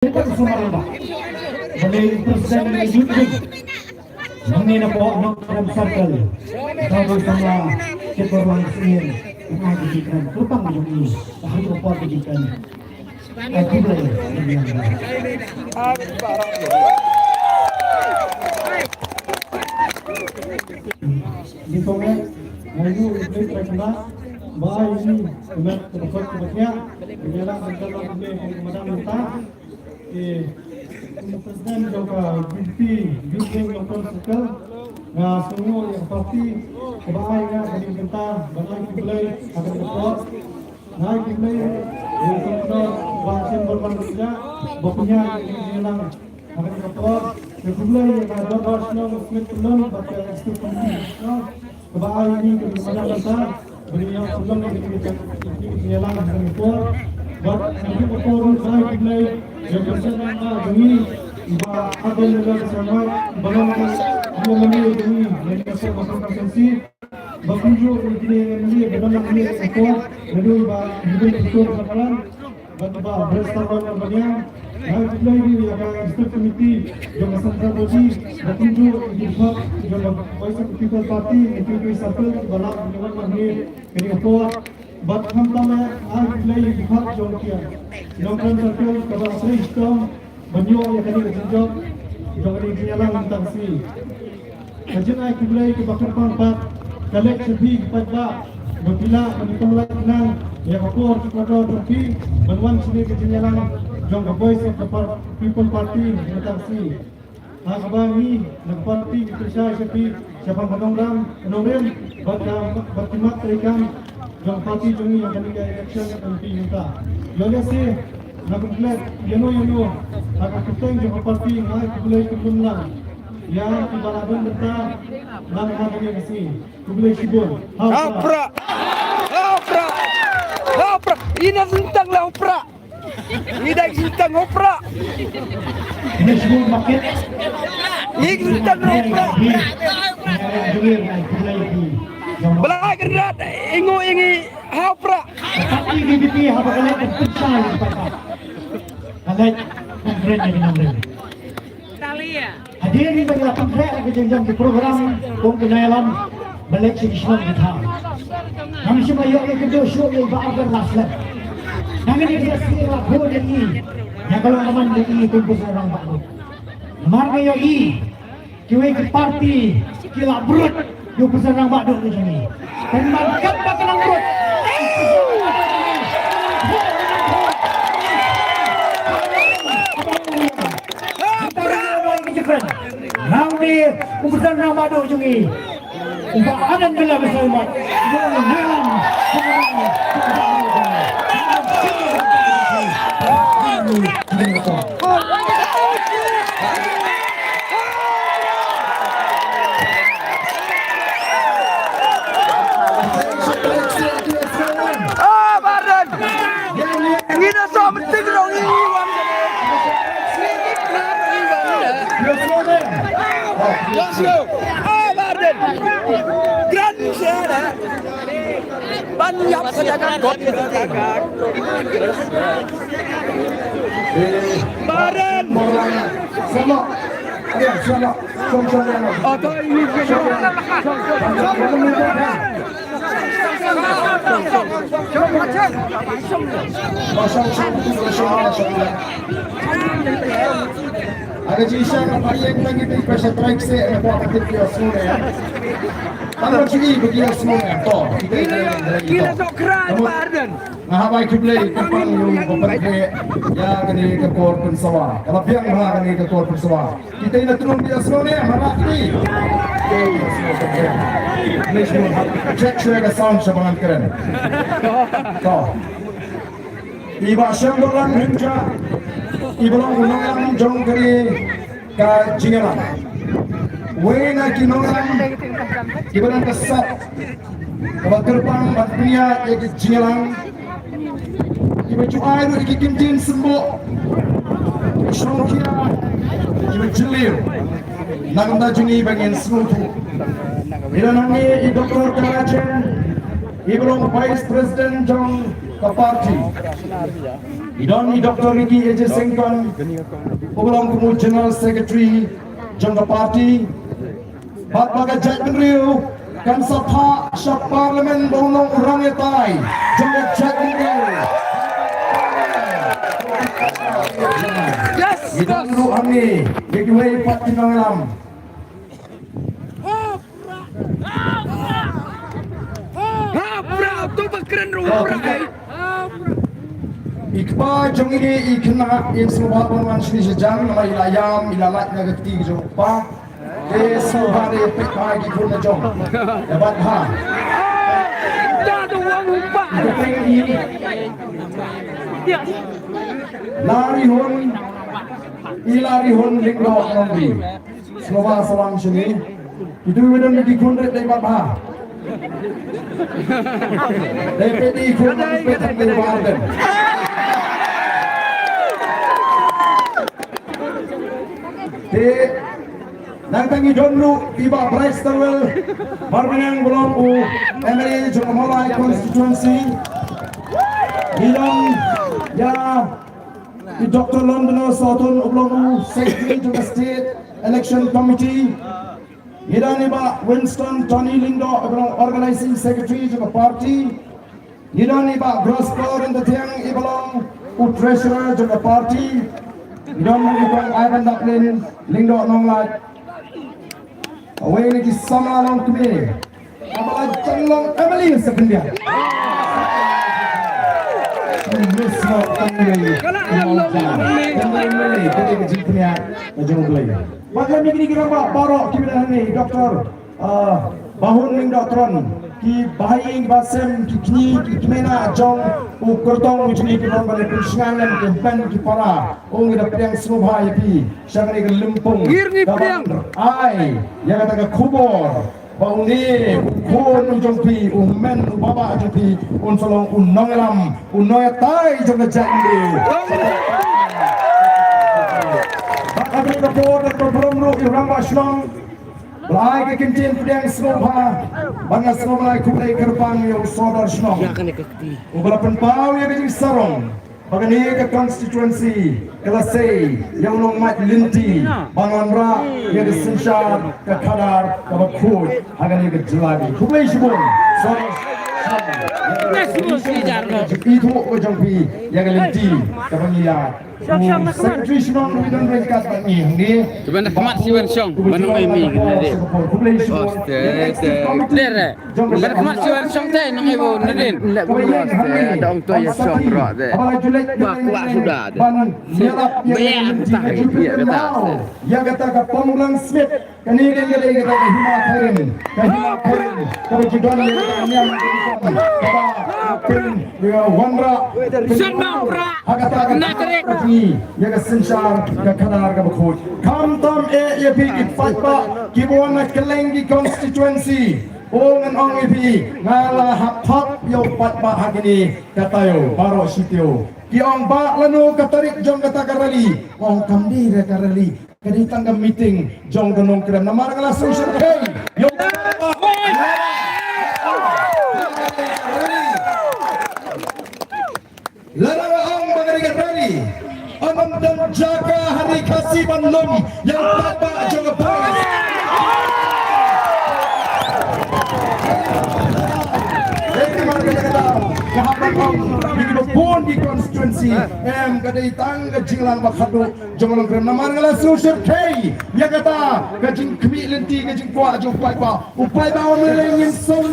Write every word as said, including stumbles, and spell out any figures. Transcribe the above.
Kita ke sama ba. Bagi presiden youth group. Nang ni na po nang dalam circle. Kau tu sama kita orang sini. Ngai kejikan. Kepang jong ni. Tahu apa kejikan. Aku boleh. Di sini, ngayu iblis baik kena. Ba ini, kena tempat kena. Menyala menyala ini madam minta. Ki President jong ka VPP Youth Wing Nongkrem Circle, nga sngewnguh ïa ka parti kaba ai nga ka jingkynta ban ai khublei ha kane ka por. Nga ai khublei ïa u Senator Bah Shemborban Kyrjah ba pynïaid ïa ka jingïalang ha kane ka por. Nga khublei ïa ka Dorbar Shnong Smit Pyllun bad ka Executive Committee. Kaba ai ïa ngi ka jingpynlong bynta, ba ngi ïoh pynlong ïa ngi ka jingïalang ha kane ka por. Bad ha kane ka por ruh nga ai khublei ïa u President jong ngi, i Bah Ardent Miller Basaiawmoit, ba long ka M L A jong ngi, jong ngi ka Sohra Constituency. Bad kumjuh ïa kine ki M L A ba don ha kane ka por, naduh i Bah Zubir Kishore Shangaran, bad i Bah Brightstarwhite Nongbaniang. Nga ai khublei ïa ka Executive Committee jong ka Central Body, bad kumjuh ïa ki dkhot jong ka Voice of the People Party, ïa ki dkhot circle kiba lah ban ïawan hangne kane ka por. Bad khamtam eh nga ai khublei ïa ki dkhot jong ki Nongkrem Circle kaba trei shitom ban ïoh ïa kane ka jingjop jong kane ka jingïalang mynta ka sngi. Ka jingai khublei kaba kyrpang pat ka leit sha phi ki paidbah ba phi lah ban ïa pynlait khnang ïa ka por ka kordor jong phi ban wan shane ka jingïalang jong ka Voice of the Par-, People Party mynta ka sngi. Ha kaba ngi na ka party ngi pynshai sha phi shaphang ka nongrim, nongrim bad ka, bad ki mat treikam jong ka party jong ngi ha kane ka election M P mynta. Ïoh lehse na ka klet ïano ïano ha ka kyrteng jong ka party, nga ai khublei khublei lang ïa kiba la don bynta lang ha kane ka sngi. Khublei shibun. Ha u Prah. Ha u Prah. Ha u Prah. Ina sentang la u Prah. Ina sentang u Prah. Khublei shibun market. Ina sentang la u Prah. Khublei shibun. Bala Kynrad, ingu ingi ha u Prah. Parti VPP haba ka leit ka pynshai ka pynshai. Ka leit ka kren ïa ki nongrim. Hadien ba ngi la pynkhreh ka jingjia ki program kum ki nongïalam ba leit sha ki shnong ki thaw. Ngam shym la ïoh ïa ka kynduh shuh ïa i Bah Ardent la slem. Nangta ngi ïa sngewbha bun ïa i. Ïa ka long ka man ïa i kum u President Rangbah Duh. Namar ngi ïohi kiwei ki parti ki la brut ïa u President Rangbah Duh ka jong ngi. Pynban katba ki nang brut. Nangta u President Rangbah Duh jong ngi. U Bah Ardent Miller Basaiawmoit. Ah, Bah Ardent. Ngi da sah mynta ruh ngi wan. Let's go. Ah, Bah Ardent. Grand share. Ban ïap ka jaka kot. Bah Ardent. Sama. Ada, sama. Sama, sama. Oh, tu ini. Sama, sama. Ada ji isha ka payeng tang iti pasal traik se, ada buat aktif dia semua ya. Tang ji bagi semua ya. To, kita ini, ini, ini. Sokran, Bah Ardent. Nga hap ai khublei kyrpang ïa u ba pyntrei ïa kane ka kor pynsawa. Ka la biang bha kane ka kor pynsawa. Kita ïa na trung ïa sngew ne, ha rat ri. Ni sngew. Check shuwa ka sound sha ba ngan kren. To. I Bah Shemborlang Kyrjah. I ba long u nongïalam jong kane ka jingïalang. Wei na ki nongïalang kiba don ka sap kaba kyrpang ban pynïaid ïa ka jingïalang. Kiba ju ai ruh ïa ki kyntien symboh, ki shongkia kiba jylliew na ka bynta jong ngi ba ngin sngewthuh. Ïa ngi i Doktor Karajan, i ba long Vice President jong ka party. Ngi don i Doctor Ricky A J Syngkon, uba long kum u General Secretary jong ka party. Bad ba ka jaitbynriew kan sa phah sha Parliament ba un long u rangbah jong ka jaitbynriew. Ngi don ruh hangne ïa kiwei pat ki nongïalam. Ha pra, to ba kren ruh pra. I kpa jong ine i khynnah in sngewbha ban wan shane sha jang, namar i la ïam, i la lait na ka kti jong u kpa. Te sngewbha de peit bha ki khun na jong. Ïa bad bha. Da da wang u kpa. I kyrteng i Larihun, i Larihun Lyngdoh Nongri. Sngewbha sa wan shane. Kito kiba don ki khun rit dei bad bha. Dei peit i khun, peit tang dei bad den. Te nangta ngi don ruh i Bah Bryce Terwell Marbaniang, ba long u M L A jong ka Mawlai constituency. Ngi don ïa i Doctor London Sohtun, uba long u Secretary jong ka State Election Committee. Ngi don i Bah Winston Tony Lyngdoh, uba long Organizing Secretary jong ka party. Ngi don i Bah Gross Paul Ryntathiang, iba long u Treasurer jong ka party. Ngi don i Kong Ivan Daplin Lyngdoh Nonglait. Kawei na ki samla longkmie kaba la jan long M L A sa khyndiat. Ka la jan long M L A. Ka dei ka jingpynïaid ka jong U Blei. Bad lem ïa kine ki rangbah baroh kiba don hangne, Doctor, ah, Bahun Lyngdoh Tron, ki bahaïing bahasem, ki kñi ki kmie jong u kyrtong u jong ngi, ki don ban pynshngaiñ lem ki hynmen ki para. Ong ngi da pdiang sngewbha ïa phi sha kane ka lympung. Ngir ngi pdiang. Ai ïa kata ka khubor ba une u khun u jong phi, u hynmen u baba jong phi, un sa long u nongïalam, u nongïatai jong ka jaitbynriew. Bad ha kane ka por da burom ruh ïa u rangbah shnong ba la ai ka kyntien pdiang sngewbha. Bad nga sngewbha ai khublei kyrpang ïa u sordar shnong uba la pynpaw ïa ka jingsarong ba kane ka constituency ka la sei ïa u nongmait lynti ban wanrah ïa ka synshar ka khadar kaba khuid ha kane ka jylla. Khublei shibun. Sa ithuh ka jong phi ïa ka lynti kaba ngi ïa. Secretary shnong ruh i don ryngkat bad ngi hangne. Khublei shibun. Khublei shibun. Ber khmat siwan shong te nang ibu nadin. Ba ong to ya shong ro de. Ba kwa suda de. Ba ya ta ya ta. Ya kata ka Ponglang Smith. Kani ka dei kata ka hima kharin. Ka hima kharin. Ka ba jidon ya kata niam. Ka ba pin ya wanra. Shen ma pra. Ha kata ka na kare. Ya ka synshar ka khadar ka ba khuid. Kham tam e ya phi ki paidbah ki ba wan na kylleng ki constituency. O ngan ong ïa phi, nga la hap hap ïa u paidbah ha kine ka taïew baroh shi taïew. Ki ong ba lano ka tarik jong kata ka rally. Ong kam dei re ka rally, ka dei tang ka meeting jong ka Nongkrem. Namar nga la sngewsih. Hey, ïa u paidbah. Lada nga ong ba ka dei ka rally, ym don jaka ha ri Khasi ban lum ïa u paidbah jong ka Ponglang. Dei namar kata ka daw nga hap ban ong ïa kiba bun ki constituency, em, ka dei tang ka jinglang ba khadduh jong ka Nongkrem. Namar nga la sngewsih ïa kata ka jingkhmih lynti, ka jingkwah jong u paidbah. U paidbah u mlei ngin song.